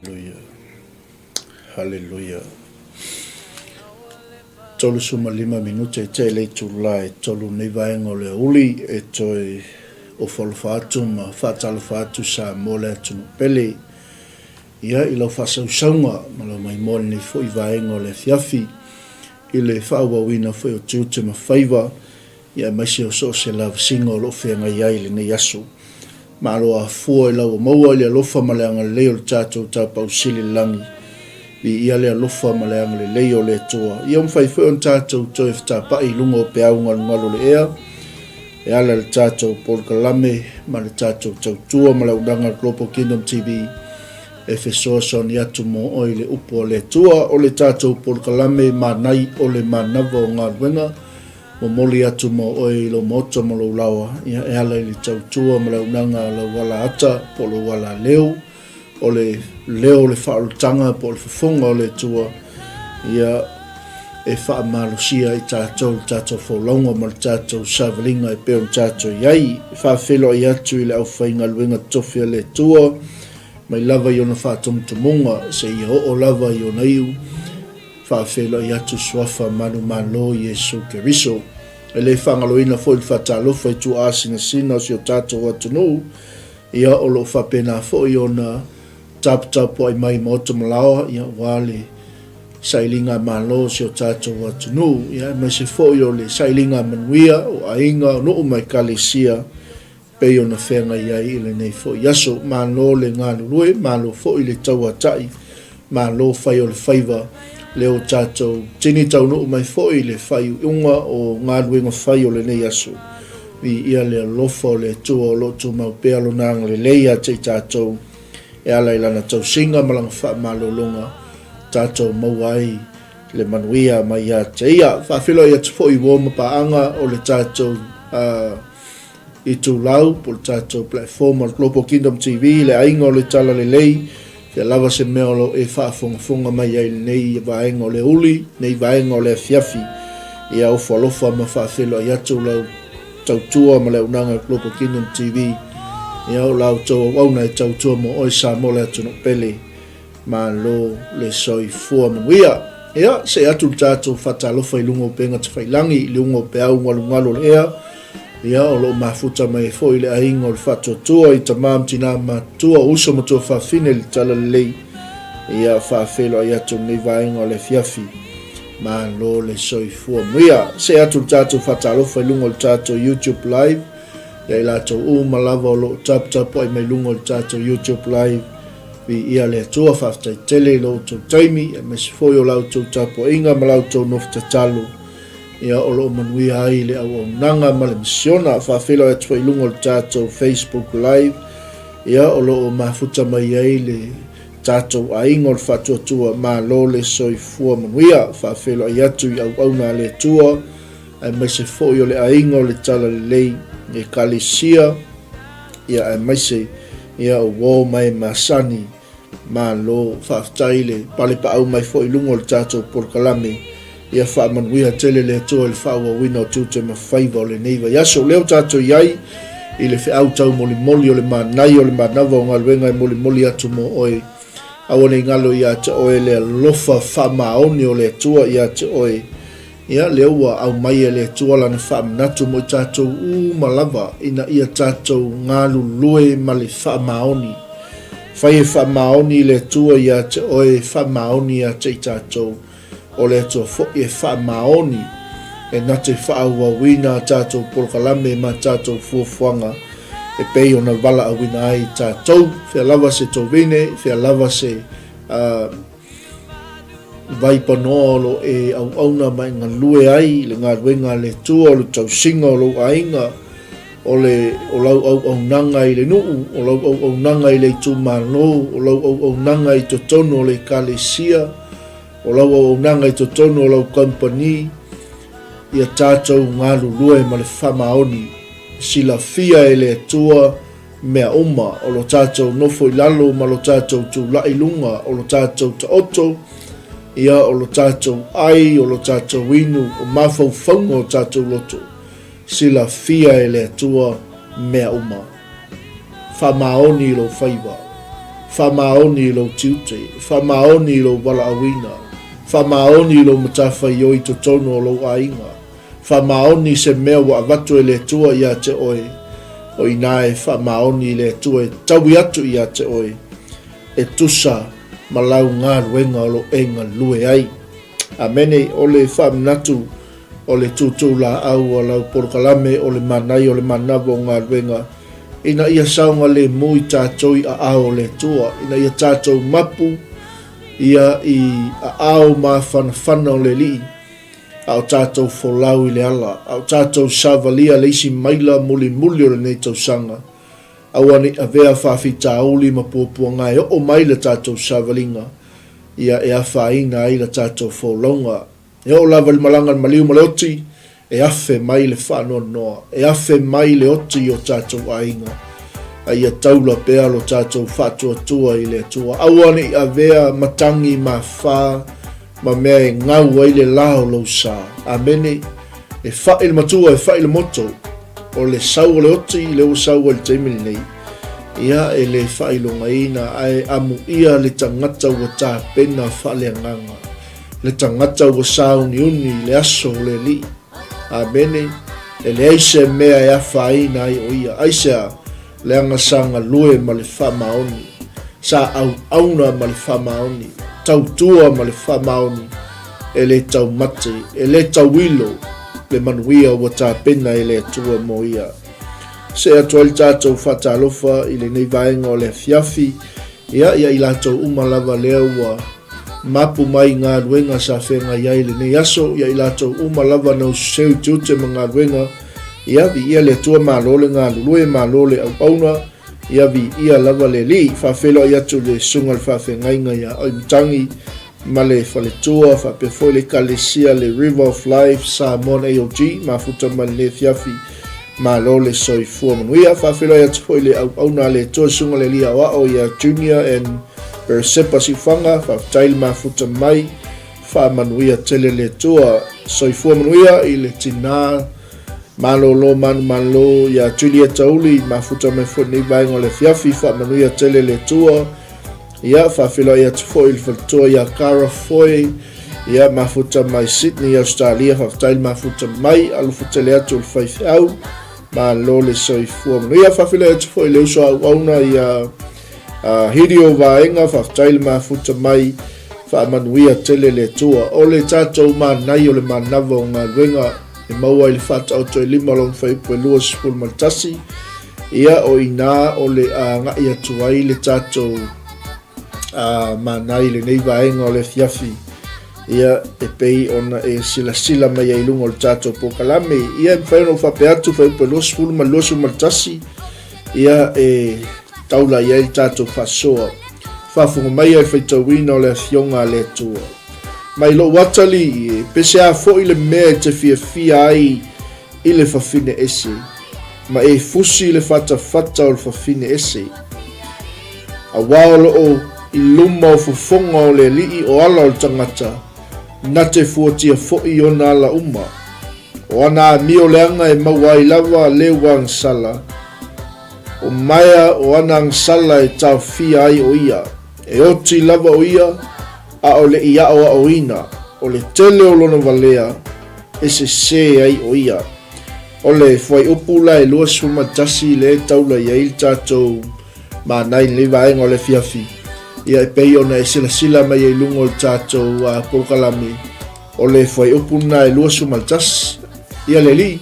Haleluia. Haleluia. 35 minute i te le itula e tolu nei vaega o le aoauli e toe ofo alofa atu ma faatalofa atu Samoa le atunuu pele. Ia i lau faasausauga ma lau maimoa i lenei foi vaega o le afiafi i le faaauauina foi o tiute ma faiva ia aemaise o so o se lavasiga o lo o feagai ai i lenei aso. Malo afua i lau ua maua i le alofa ma le agalelei o le tatou Tapaau Sili i le Lagi. Viia le alofa ma le agalelei o le Atua. Ia ua mafai foi ona tatou toe fetapa'i i luga o peau galugalu o le ea, e ala i le tatou polokalame ma le tatou tautua ma le auaunaga a le Global Kingdom TV e fesoasoani atu mo oe i le upu a le Atua. O le tatou polokalame manai o le manava o galuega Momoli atu mo oe i lou maota ma lou laoa, ia e ala i le tautua ma le auaunaga a lau ala ata po o lou ala leo, o le leo o le faaolataga po o le fofoga o le Atua, ia e faamalosia i tatou le tatou folauga ma le tatou savaliga e pei ona tatou i ai. E faafeiloai atu i le aufaigaluega totofi a le Atua, mai lava i ona faatumutumuga seia oo lava i ona iu, Faafeiloai atu Suafa manumalo Iesu Keriso. E le faagaloina foi le faatalofa i tuaa sinasina o si o tatou atunuu, ia o lo o faapena foi ona taputapuai mai i maota ma laoa, ia aua le sailiga a Malo o si o tatou atunuu, ia aemaise foi o le sailiga manuia o aiga, o nuu ma ekalesia pei ona feagai ai i lenei foi aso. Malo le galulue, malo foi le tauatai, malo fai o le faiva, lea ua tatou tini taunuu mai foi i le faaiuiuga o galuega fai o lenei aso. Viia le alofa o le Atua o lo o tumau pea Lona agalelei ia te i tatou e ala i Lana tausiga ma Lana faamalologa tatou maua ai le manuia mai ia te Ia. Faafeiloai atu foi i uo ma paaga o le tatou itulau po o le tatou platform o le Global Kingdom TV, le aiga o le Talalelei, fea lava se mea o lo o e faafogafoga mai ai i lenei vaega o le uli, lenei vaega o le afiafi. Ia ofo alofa ma faafeiloai atu lau tautua ma le auaunaga a Global Kingdom TV. Ia o la outou auauna e tautua mo oe Samoa le atunuu pele. Malo le soifua manuia. Ia, see atu le tatou faatalofa i luga o upega tafailangi, i luga o peau galugalu o le ea. Ia, o lo o mafuta mai ai foi le aiga o le Faatuatua i tama ma tina matutua, o uso ma tuafafine i le Talalelei. Ia, faafeiloai atu i lenei vaega o le afiafi. Malo le soifua manuia. See atu le tatou faatalofa i luga o le tatou YouTube Live. Ia i latou uma lava o lo o taputapuai mai luga o le tatou YouTube Live. Viia le Atua, faafetai tele i lo outou taimi, aemaise foi o la outou tapuaiga ma la outou nofo tatalo, ia o lo o manuia ai le auaunaga ma le misiona. Faafeiloai atu foi i luga o le tatou Facebook Live, ia o lo o mafuta mai ai le tatou aiga o le Faatuatua, malo le soifua manuia. Faafeiloai atu i auauna a le Atua, aemaise foi o le aiga o le Talalelei, Ekalesia, ia aemaise ia o uo ma e masani. Malo faafetai le palepaau mai foi i luga o le tatou polokalame. Ia faamanuia tele le Atua i le faaauauina o tiute ma faiva o lenei vaiaso. O lea ua tatou i ai i le feau taumolimoli o le manaia o le manava o galuega e molimoli atu mo oe. Aua ne i galo ia te oe le alofa faamaoni o le Atua ia te oe. Ia, lea ua aumai e le Atua Lana faamanatu mo i tatou uma lava, ina ia tatou galulue ma le faamaoni. Fai e faamaoni i le Atua ia te oe, faamaoni ia te i tatou. O le Atua foi e faamaoni, e na te faaauauina a tatou polokalame ma tatou fuafuaga e pei ona valaauina ai i tatou. Fea lava se tovine, fea lava se uh, Vaipanoa o lo o e auauna ma e galue ai i le galuega a le Atua, o le tausiga o lou aiga, o le o lau auaunaga i le nuu, o lau auaunaga i le itumalo, o lau auaunaga i totonu o le ekalesia, o lau auaunaga i totonu o lau kamupani, ia tatou galulue ma le faamaoni, silafia e le Atua mea uma, o lo tatou nofo i lalo ma lo tatou tulai i luga, o lo tatou taoto, ia, o lo tatou ai, o lo tatou inu, o mafaufauga o tatou loto, silafia e le Atua mea uma. Faamaoni i lou faiva. Faamaoni i lou tiute. Faamaoni i lou valaauina. Faamaoni i lou matafaioi i totonu o lou aiga. Faamaoni i se mea ua avatu e le Atua ia te oe, o i ina e faamaoni i le Atua e taui atu ia te oe, e tusa ma lau galuega o lo o e galue ai. Amene. O le faamanatu o le tūtū lāau a lau polokalame o le manaia o le manava o galuega, ina ia saogalemu i tatou i aao o le Atua, ina ia tatou mapu ia i aao mafanafana o le Alii, a o tatou folau i le ala, a o tatou savalia le isi maila mulimuli o lenei tausaga. Aua ne i avea faafitauli ma puapuaga e oo mai le tatou savaliga, ia e afaina ai la tatou folauga. E oo lava i le malaga a le maliu ma le oti, e afe mai le faanoanoa, e afe mai le oti i o tatou aiga, a ia taula pea lo tatou faatuatua i le Atua. Aua ne i avea matagi mafā ma mea e gau ai le la o lou sa. Amene. E fa'i le matua, e fa'i le moto. O le sau o le oti, lea ua sau ai i le taimi lenei, ia, e le faailogaina, ae amuia le tagata ua tapena faaleagaga, le tagata ua sauniuni i le aso o le Alii. Amene. E leai se mea e afaina ai o ia. Aisea? Leaga sa galue ma le faamaoni, sa auauna ma le faamaoni, tautua ma le faamaoni, e le taumate, e le tauilo le manuia ua tapena e le Atua mo ia. See atu ai le tatou faatalofa i lenei vaega o le afiafi, ia, ia i latou uma lava lea ua mapu mai i galuega sa feagai ai i lenei aso, ia i latou uma lava na ususeu i tiute ma galuega, ia, viia le Atua, malo le galulue, malo le auauna, ia, viia lava le Alii. Faafeiloai atu i le Susuga i le Faafeagaiga ia Oi Matangi ma le faletua, faapea foi le Ekalesia le River of Life Samoan AOG, mafuta mai lenei afiafi, malo le soifua manuia. Faafeiloai atu foi i le auauna a le Atua, le Susuga i le Alii Aoao ia Junior and Peresepa Siufaga, faafetai le mafuta mai, faamanuia tele le Atua. Soifua manuia i le tina malolo manumalo ia Julieta Uli, mafuta mai foi lenei vaega o le afiafi, faamanuia tele le Atua. Ia, faafeiloai atu foi i le faletua ia Cara Foy, ia, mafuta mai Sydney, Australia, faafetai le mafuta mai, alofa tele atu i le faifeau, malo le soifua manuia. Faafeiloai atu foi i le uso auauna ia Hirio Vaega, faafetai le mafuta mai, faamanuia tele le Atua. O le tatou manai o le manava o galuega e maua i le faataoto e 5 lona fuaiupu e 21, Ia, o i ina o le agai atu ai le tatou manai i lenei vaega o le afiafi, ia, e pei ona e silasila mai ai i luga o le tatou polokalame. Ia, e mafai ona ou faapea atu, fuaiupu e 20 ma le 21, ia, e taula i ai le tatou faasoa. Faafofoga mai ai le faitauina o le Afioga a le Atua. Mai lou atalii e, pesea foi le mea e te fiafia ai i le fafine ese, ma e fusi i le fatafata o le fafine ese. Auā o lo o i luma o fofoga o le Alii o ala o le tagata, na te fuatia foi ona ala uma. O ana amio leaga e maua ai lava leu agasala, o maea o ana agasala e taofia ai o ia. E oti lava o ia, a o le i aʻoaʻoina, o le tele o lona walea e sesē ai ʻo ia. O le fuaiupu la e 21 lea e taula i ai le tatou manai i lenei vaega o le afiafi, ia e pei ona e silasila mai ai i luga o le tatou polokalame, o le fuaiupu lena e 21, ia le alii,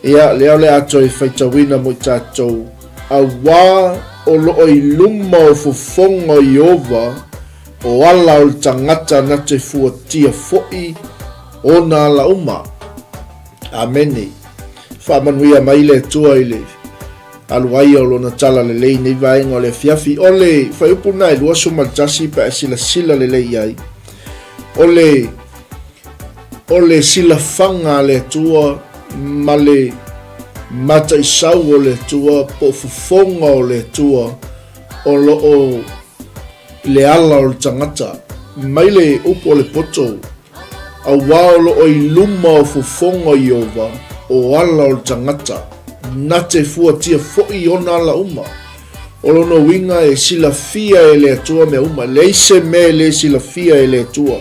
ia lea o le a toe faitauina mo i tatou, auā o lo o i luma o fofoga o Ieova, O ala o le tagata na te fuatia foi ona ala uma. Amene. Faamanuia mai le Atua i le alu ai o lona tala lelei nei vaega o le afiafi. O le fuaiupu lena e 21 pe a silasila lelei i ai. O le o le silafaga a le Atua ma le mataisau o le Atua po o fofoga o le Atua o lo o i le ala o le tagata, mai le upu o le poto, auā o lo o i luma o fofoga o Ieova o ala o le tagata, na te fuatia foi ona ala uma. O lona uiga e silafia e le Atua mea uma. E leai se mea e le silafia e le Atua.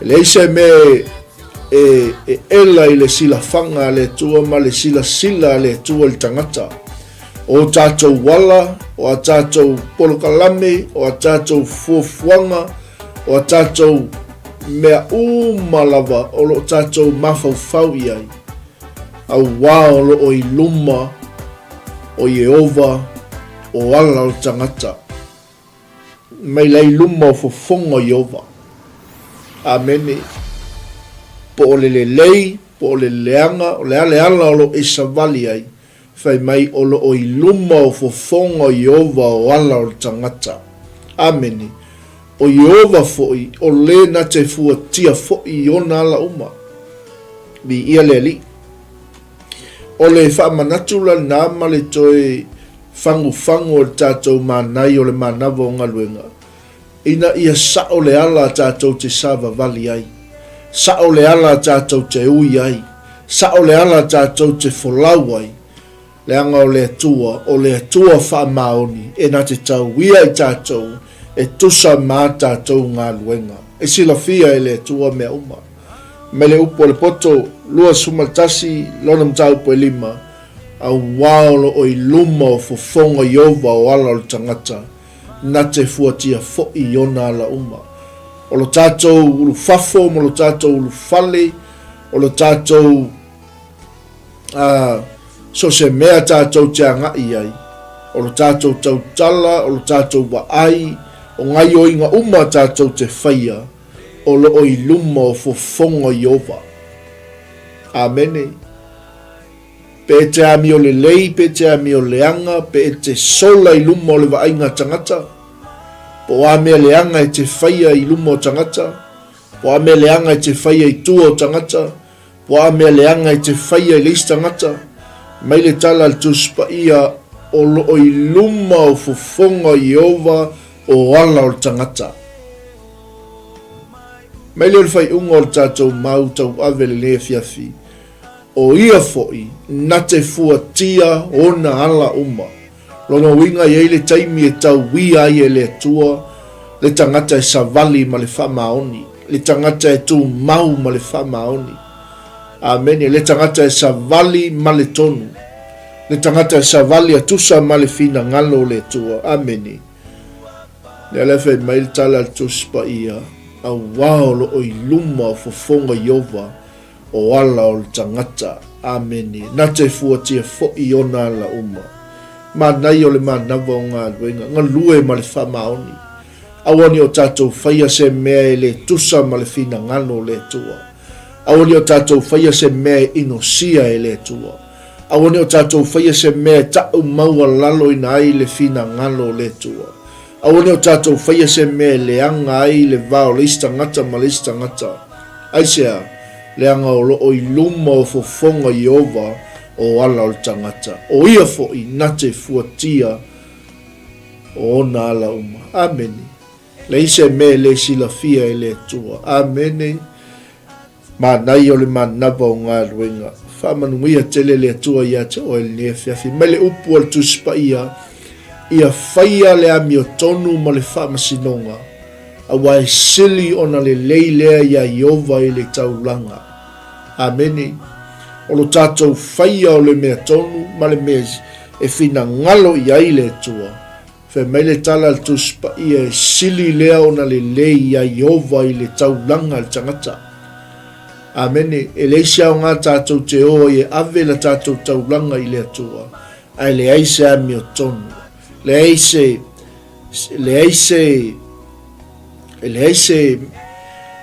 E leai se mea e, e ela i le silafaga a le Atua ma le silasila a le Atua i le tagata. O tātou ala, o a tātou polokalame, o a tātou fuafuaga, o a tātou mea uma lava o lo o tātou mafaufau i ai, auā o lo o i luma o Ieova o ala o le tagata, mai la i luma o fofoga o Ieova. Amene. Po o le lelei, po o le leaga, o le a le ala o lo o e savali ai, Fai mai o lo o i luma o fofoga o Ieova o ala o le tagata. Amene. O Ieova foi, o le na te fuatia foi i ona ala uma. Viia le Alii. O le faamanatu la lena ma le toe fagufagu o le tatou manai o le manava o galuega, ina ia sao le ala a tatou te savavali ai, sao le ala a tatou te ui ai, sao le ala a tatou te folau ai, leaga o le Atua, o le Atua faamaoni, e na te tau ia i tatou e tusa ma a tatou galuega. E silafia e le Atua mea uma. Mai le upu a le poto 21 lona mataupu e lima, Auā o lo o i luma o fofoga Ieova o ala o le tagata, na te fuatia foʻi i ona ala uma. O lo tatou ulufafo ma lo tatou ulufale, o lo tatou uh, so se mea tatou te agai ai, o lo tatou tautala, o lo tatou vaai, o gaioiga uma tatou te faia, o lo o i luma o fofoga o Ieova. Amene. Pe e te amio lelei, pe e te amio leaga, pe e te sola i luma o le vaaiga a tagata, po o a mea leaga e te faia i luma o tagata, po o a mea leaga e te faia i tua o tagata, po o a mea leaga e te faia i le isi tagata, mai le tala a le Tusi Paia o lo o i luma o fofoga o Ieova o ala o le tagata. Mai lea o le faaiuga o le tatou mau tauave i lenei afiafi, O ia foi, na te fuatia ona ala uma. Lona uiga e i ai le taimi e tauia ai e le Atua le tagata e savali ma le faamaoni, le tagata e tumau ma le faamaoni. Amene. Le tagata e savali ma le tonu. Le tagata e savali a tusa ma le finagalo o le Atua. Amene. Lea la e fai mai le tala a le Tusi Paia, Auā o lo o i luma o fofoga Ieova, O ala o le tagata. Amene. Na te fuatia foʻi ona ala uma. Manaia o le manava o galuega, galue ma le faamaoni. Aua ne o tatou faia se mea e le tusa ma le finagalo o le Atua. Aua ne o tatou faia se mea e inosia e le Atua. Aua ne o tatou faia se mea e taʻu maualaloina ai le finagalo o le Atua. Aua ne o tatou faia se mea e leaga ai le va o le isi tagata ma le isi tagata. Aisea? Leaga o lo o i luma o fofoga Ieova o ala o le tagata, o ia foʻi na te fuatia o ona ala uma. Amene. Leai se mea e le silafia e le Atua. Amene. Manaia o le manava o galuega. Faamanuia tele le Atua ia te oe lenei afiafi. Mai le upu a le Tusi Paia, Ia faia le amiotonu ma le faamasinoga, aua e sili ona lelei lea iā Ieova i le taulaga. Amene. O lo tatou faia o le mea tonu ma le mea e finagalo i ai le Atua, Fai mai le tala a le Tusi Paia, e sili lea ona lelei iā Ieova i le taulaga a le tagata. Amene. E leai se aoga tatou te o ai e ave la tatou taulaga i le Atua, ae leai se amiotonu, leai se, leai se, leai se,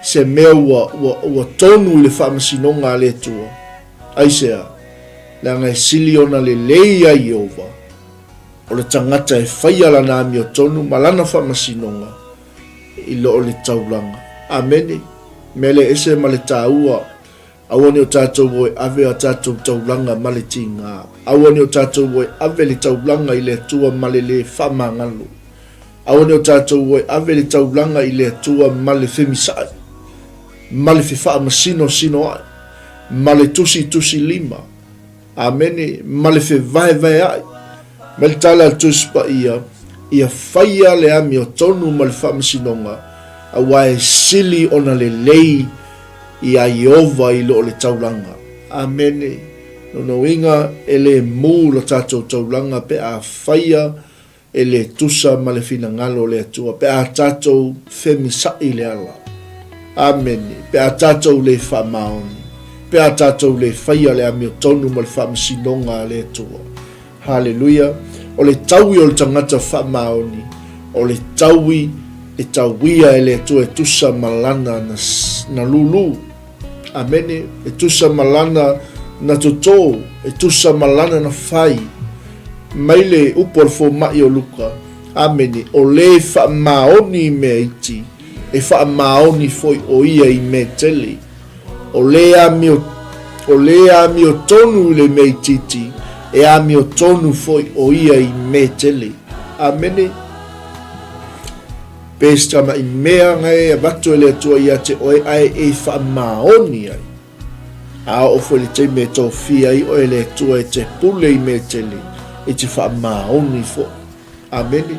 se mea ua, ua, ua tonu i le faamasinoga a le Atua. Aisea? Leaga e sili ona lelei iā Ieova. O le tagata e faia lana amiotonu ma lana faamasinoga i lo o le taulaga. Amene. Mea lea ese ma le taua, aua ne o tatou o e ave a tatou taulaga ma le tiga. Aua ne o tatou o e ave le taulaga i le Atua ma le le faamagalo. Aua ne o tatou o e ave le taulaga i le Atua ma le femisaai, ma le fefaamasinosinoai, ma le tusitusilima. Amene, ma le fevaevaeaʻi. Mai le tala a le Tusi Paia, Ia faia le amiotonu ma le faamasinoga, aua e sili ona lelei iā Ieova i lo le taulaga. Amene. Lona uiga, e le mū la tatou taulaga pe a faia e le tusa ma le finagalo o le Atua, pe a tatou femisaʻi le ala. Amene. Pe a tatou le faamaoni. Pe a tatou le faia le amiotonu ma le faamasinoga a le Atua. Haleluia! O le taui o le tagata faamaoni, o le taui e tauia e le Atua e tusa ma lana na, na lūlū. Amene. E tusa ma lana na totō, e tusa ma lana na fai. Mai le upu a le fomai o Luka, Amene, o le faamaoni i mea iti, e faamaoni foi o ia i mea tele. O le amio, o le amio tonu i le mea itiiti, e amio tonu foi o ia i mea tele. Amene. Pe se tamaʻi mea gae avatu e le Atua ia te oe ae e faamaoni ai. A oo foi le taimi e tofia ai oe e le Atua e te pule i mea tele, e te faamaoni foi. Amene.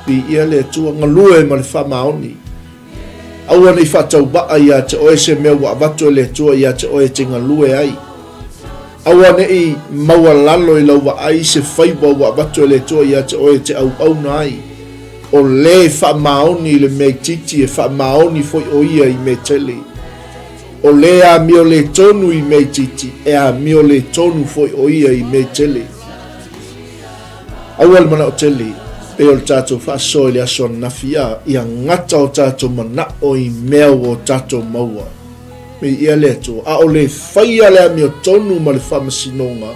Viia le Atua, galue ma le faamaoni. Aua ne i faatauvaa ia te oe se mea ua avatu e le Atua ia te oe e te galue ai. Aua ne i maualalo i lau vaai se faiva ua avatu e le Atua ia te oe e te auauna ai. O le e faamaoni i le mea itiiti, e faamaoni foi o ia i mea tele. O le e amio le tonu i mea itiiti, e amio le tonu foi o ia i mea tele. Aua le manao tele, pei o le tatou faasoa i le aso ananafi, a ia gata o tatou manao i mea ua o tatou maua. Viia le Atua. A o le faia le amiotonu ma le faamasinoga,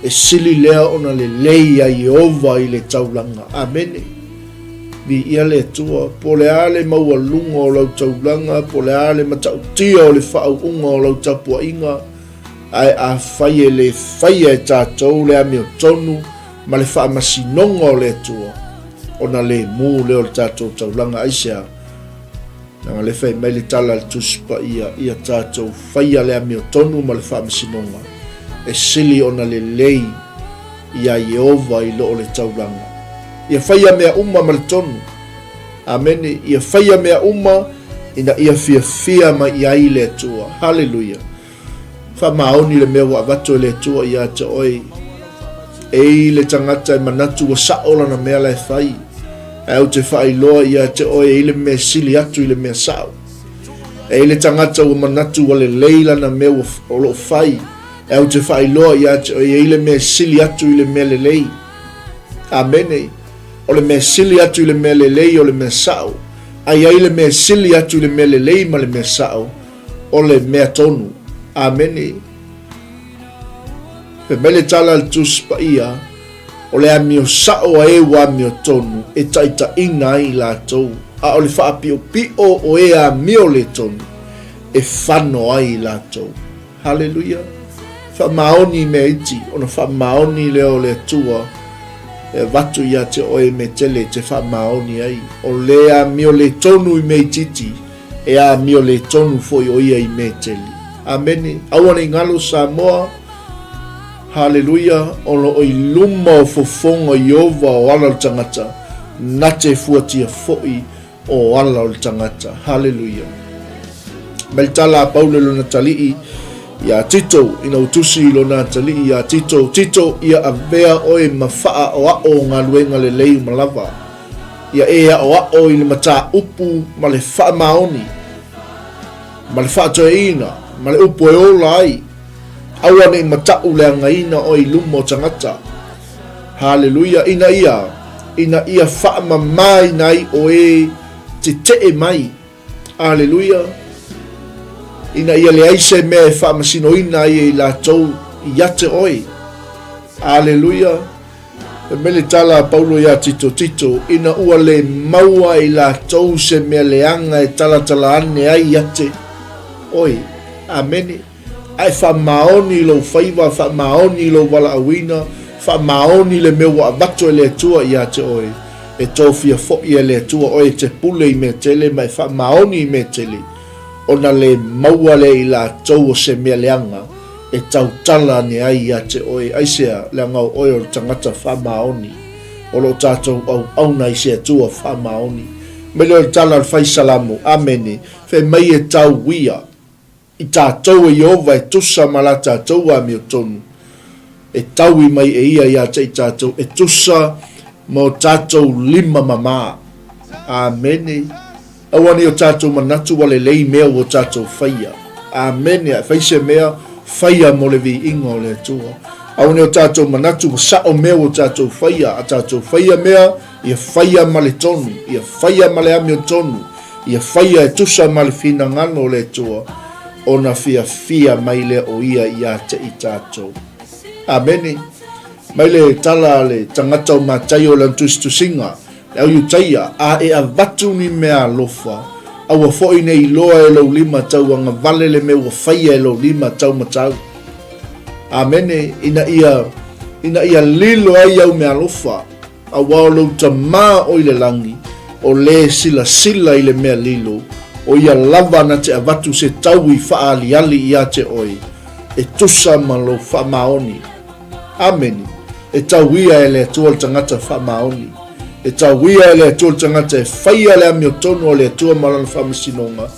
e sili lea ona lelei iā Ieova i le taulaga. Amene. Viia le Atua. Po o le a le maualuga o lau taulaga, po o le a le matautia o le faauuga o lau tapuaiga, ae afai e le faia e tatou le amiotonu ma le faamasinoga o le Atua, ona le mū lea o le tatou taulaga. Aisea? Leaga lea fai mai le tala a le Tusi Paia, ia tatou faia le amiotonu ma le faamasinoga, e sili ona lelei iā Ieova i lo o le taulaga. Ia faia mea uma ma le tonu. Amene. Ia faia mea uma ina ia fiafia mai i ai le Atua. Haleluia. Faamaoni le mea ua avatu e le Atua ia te oe. E i le tagata e manatu ua sao lana mea la e fai, ae ou te faailoa ia te oe e i le mea sili atu i le mea sao. E i le tagata ua manatu ua lelei lana mea ua o lo o fai, ae ou te faailoa ia te oe e i le mea sili atu i le mea lelei. Amene. O le mea sili atu i le mea lelei o le mea sao. A i ai le mea sili atu i le mea lelei ma le mea sao, o le mea tonu. Amene. Fai mai le tala a le Tusi Paia, o le amio sao a e ua amio tonu e taitaiina ai i latou, a o le faapiopio o e amio le tonu e fano ai i latou. Haleluia! Faamaoni i mea iti, ona faamaoni lea o le Atua e avatu ia te oe mea tele e te faamaoni ai. O le amio le tonu i mea itiiti, E amio le tonu foi o ia i mea tele. Amene. Aua ne i galo Samoa. Haleluia. O lo o i luma o fofoga o Ieova o ala o le tagata, na te fuatia foi o ala o le tagata. Haleluia. Mai le tala a Paulo i lona talii iā Tito, ina ua tusi i lona talii iā Tito, Tito, ia avea oe ma faaʻoaʻo o galuega lelei uma lava. Ia e aʻoaʻo i le mataupu ma le faamaoni, ma le faatoeaina, ma le upu e ola ai. Aua ne i mataʻu leagaina oe i luma o tagata. Haleluia! Ina ia, ina ia faamamaina ai o e teteʻe mai. Aleluia! Ina ia leai se mea e faamasinoina ai e i latou ia te oe. Aleluia! Fai mai le tala a Paulo iā Tito, Tito, ina ua le maua e i latou se mea leaga e talatala ane ai ia te oe. Amene. Ae faamaoni i lou faiva, faamaoni i lou valaauina, faamaoni i le mea ua avatu e le Atua ia te oe. E tofia foi e le Atua oe e te pule i mea tele ma e faamaoni i mea tele, ona le maua lea i latou o se mea leaga. e tautala ane ai ia te oe, aisea, leaga o oe o le tagata faamaoni, o lo o tatou auauna i se Atua faamaoni. Mai lea o le tala a le Fai Salamo, Amene, fai mai e tau ia i tatou e Ieova e tusa ma la tatou amiotonu, e taui mai e ia ia te i tatou e tusa ma o tatou lima mamā. Amene. Aua nei o tatou manatu ua lelei mea ua tatou faia. Amene, a e fai se mea, faia mo le viiga o le Atua. Aua nei o tatou manatu ua sao mea ua tatou faia, a tatou faia mea, ia faia ma le tonu, ia faia ma le amiotonu, ia faia e tusa ma le finagalo o le Atua, ona fiafia mai lea o Ia ia te i tatou. Amene. Mai le tala a le tagata o Mataio o lana tusitusiga, Le au Iutaia, a e avatu ni mea alofa, aua foi ne iloa e lou lima tauagavale le mea ua faia e lou lima taumatau. Amene, ina ia, ina ia lilo ai au mea alofa, aua o lou Tamā o i le lagi, o lē silasila i le mea lilo, o ia lava na te avatu se taui faaaliali ia te oe, e tusa ma lou faamaoni. Amene. E tauia e le Atua le tagata faamaoni. E tauia e le Atua le tagata e faia le amiotonu a le Atua ma lana faamasinoga,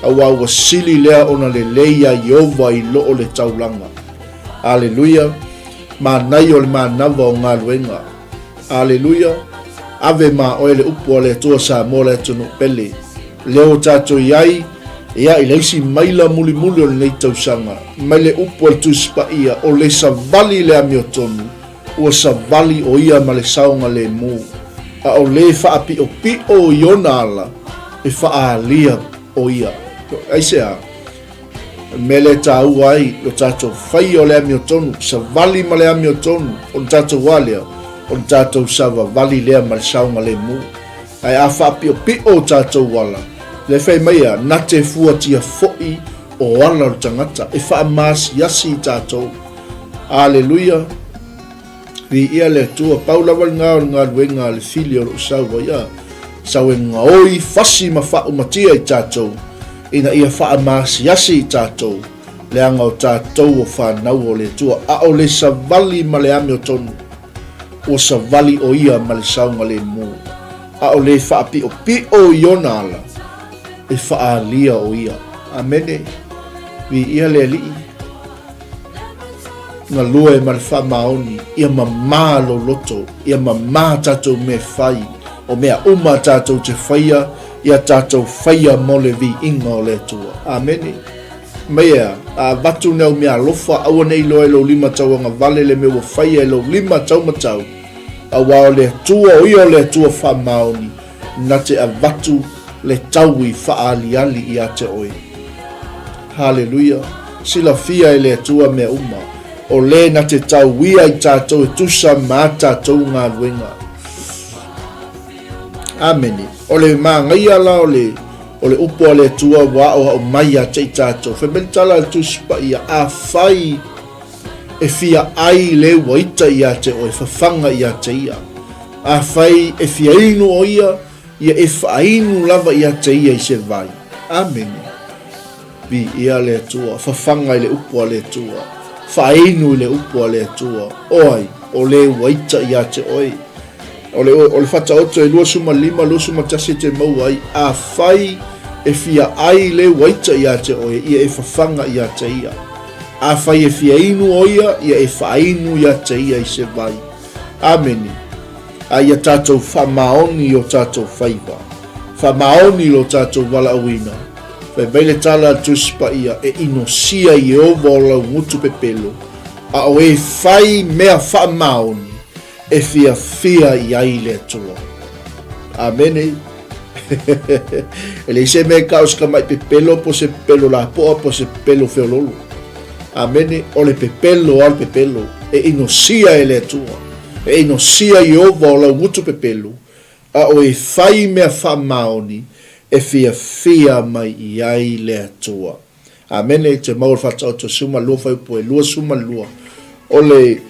aua ua sili lea ona lelei iā Ieova i lo o le taulaga. Aleluia! Manaia o le manava o galuega. Aleluia! Ave ma oe le upu a le Atua Samoa le atunuu pele. Lea ua tatou i ai, ia, i le isi maila mulimuli o lenei tausaga, mai le upu a le Tusi Paia, o le savali i le amiotonu, ua savali o ia ma le saogalemu, a o le faapiopio i ona ala, e faaalia o ia. Aisea? O le mea lea e taua ai lo tatou faia o le amiotonu, savali ma le amiotonu, ona tatou a lea, ona tatou savavali lea ma le saogalemu. Ae a faapiopio o tatou ala, lea fai mai a, na te fuatia foi o ala o le tagata, e faamaasiasi i tatou. Aleluia! Viia le Atua, pau lava lena o le galuega a le fili o lou sau ai a, sau e gaoi fasi ma faaumatia i tatou, ina ia faamaasiasi i tatou, leaga o tatou o fanau o le Atua, a o le savali ma le amiotonu. Ua savali ʻo ia ma le saogalemu, a o le faapiʻopiʻo i ona ala, e faaalia ʻo ia. Amene. Viia le Alii. Galue ma le faamaoni, ia mamā lou loto, ia mamā tatou mea e fai, o mea uma tatou te faia, ia tatou faia mo le viiga o le Atua. Amene. Mai ea, a avatu ni au mea alofa, aua ne i loa e lou lima tauagavale le mea ua faia e lou lima taumatau, aua o le Atua, o ia o le Atua faamaoni, na te avatu le taui faaaliali ia te oe. Haleluia! Silafia e le Atua mea uma, o le na te tauia i tatou e tusa ma a tatou galuega. Amene. O le magaia la o le O le upu a le Atua ua aoao mai ia te i tatou. Fai mai le tala a le Tusi Paia, Afai e fia ai le ua ita ia te oe, fafaga ia te ia. Afai e fia inu o ia, ia e faainu lava ia te ia i se vai. Amene. Viia le Atua, fafaga i le upu a le Atua, faainu i le upu a le Atua. O ai? O le ua ita ia te oe. O le, o le Faataoto e 25, 21 e te maua ai, Afai e fia ai le ua ita ia te oe, ia e fafaga ia te ia. Afai e fia inu o ia, ia e faainu ia te ia i se vai. Amene. A ia tatou faamaoni i o tatou faiva. Faamaoni i lo tatou valaauina. Fai mai le tala a le Tusi Paia, E inosia Ieova o lau gutu pepelo, a o e fai mea faamaoni, e fiafia i ai le Atua. Amene. E leai se mea e tau o se tamai pepelo po o se pepelo lapoa po o se pepelo feololo. Amene. O le pepelo lava o le pepelo e inosia e le Atua. E inosia Ieova o lau gutu pepelo, a o e fai mea faamaoni e fiafia mai i ai le Atua. Amene, te maua le Faataoto 12 fuaiupu e 22. O le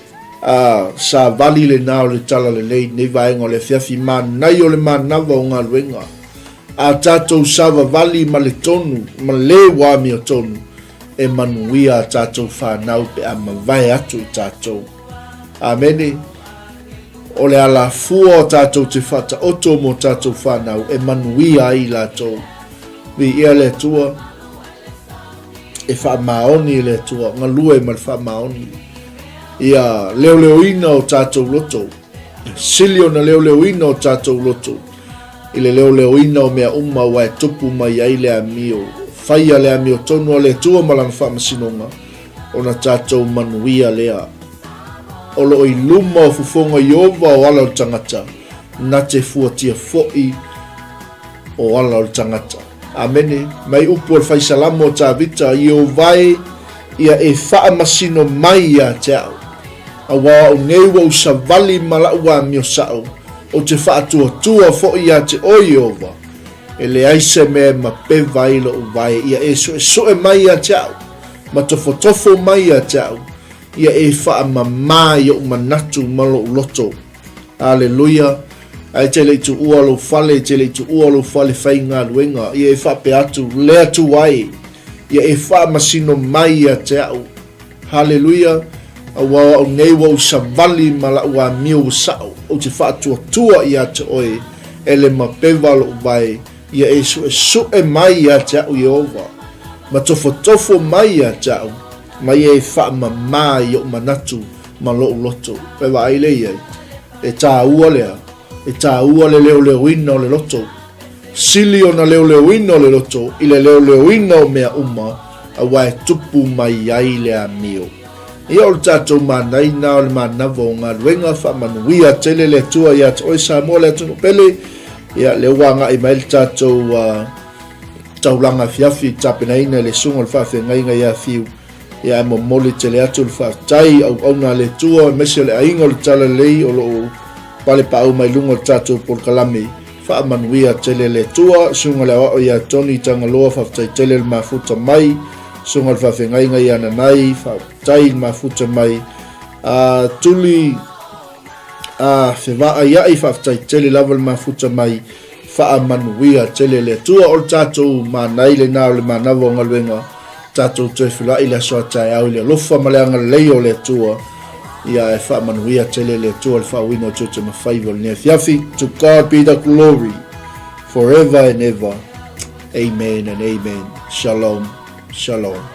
a, savali lena o le Talalelei nei vaega o le afiafi, manaia o le manava o galuega. A tatou savavali ma le tonu, ma le ua amiotonu, E manuia a tatou fanau pe a mavae atu i tatou. Amene. O le alafua o tatou te faataoto mo tatou fanau e manuia ai i latou. Viia le Atua. E faamaoni e le Atua, galue ma le faamaoni. Ia leoleoina o tatou loto. Sili ona leoleoina o tatou loto i le leoleoina o mea uma aua e tupu mai ai le amio. Faia le amiotonu a le Atua ma lana faamasinoga, ona tatou manuia lea. O lo o i luma o fofoga Ieova o ala o le tagata, na te fuatia foi o ala o le tagata. Amene. Mai upu o le Faisalamo o Tavita, Ieova e, ia e faamasino mai ia te au. Aua o au nei ua ou savali ma la'u amio sa'o, ou te faatuatua foi ia te oe Ieova. E leai se mea e mapeva ai lo'u vae, ia e su'esu'e mai ia te a'u, ma tofotofo mai ia te a'u, ia e faamamā i o'u manatu ma lo'u loto. Aleluia! Ae te le i tuua lou fale, te le i tuua lou fale faigaluega, ia e faapea atu, le Atua e, ia e faamasino mai ia te a'u. Haleluia! Aua o au nei ua ou savali ma la'u amio ua sa'o, ou te faatuatua ia te oe, e le mapeva lo'u vae, ia e su'esu'e mai ia te a'u Ieova, ma tofotofo mai ia te a'u, ma ia e faamamā i o'u manatu ma lo'u loto. E vaai lea i ai, e tāua lea, e tāua le leoleoina o le loto. Sili ona leoleoina o le loto i le leoleoina o mea uma, aua e tupu mai ai le amio. Ia o le tatou manaina o le manava o galuega, faamanuia tele le Atua ia te oe Samoa le atunuu pele. Ia lea ua agai mai le tatou uh, taulaga afiafi tapenaina i le susuga o le faafeagaiga ia Fiu. Ia ae momoli tele atu le faafetai auauna a le Atua aemaise o le aiga o le Talalelei o lo o palepaau mai luga o le tatou polokalame. Faamanuia tele le Atua, susuga le aoao ia Tony Tagaloa, faafetai tele le mafuta mai, susuga le faafeagaiga ia Nanai, faafetai le mafuta mai, a Tuli a Fevaaiai, faafetai tele lava le mafuta mai, Faamanuia tele le Atua. O le tatou manai lena o le manava o galuega, tatou toe feiloai i le aso a taeao i le alofa ma le agalelei o le Atua. Ia ae faamanuia tele le Atua i le faauiga o tiute ma faiva o lenei afiafi. To God be the glory forever and ever. Amen and amen. Shalom. Shalom.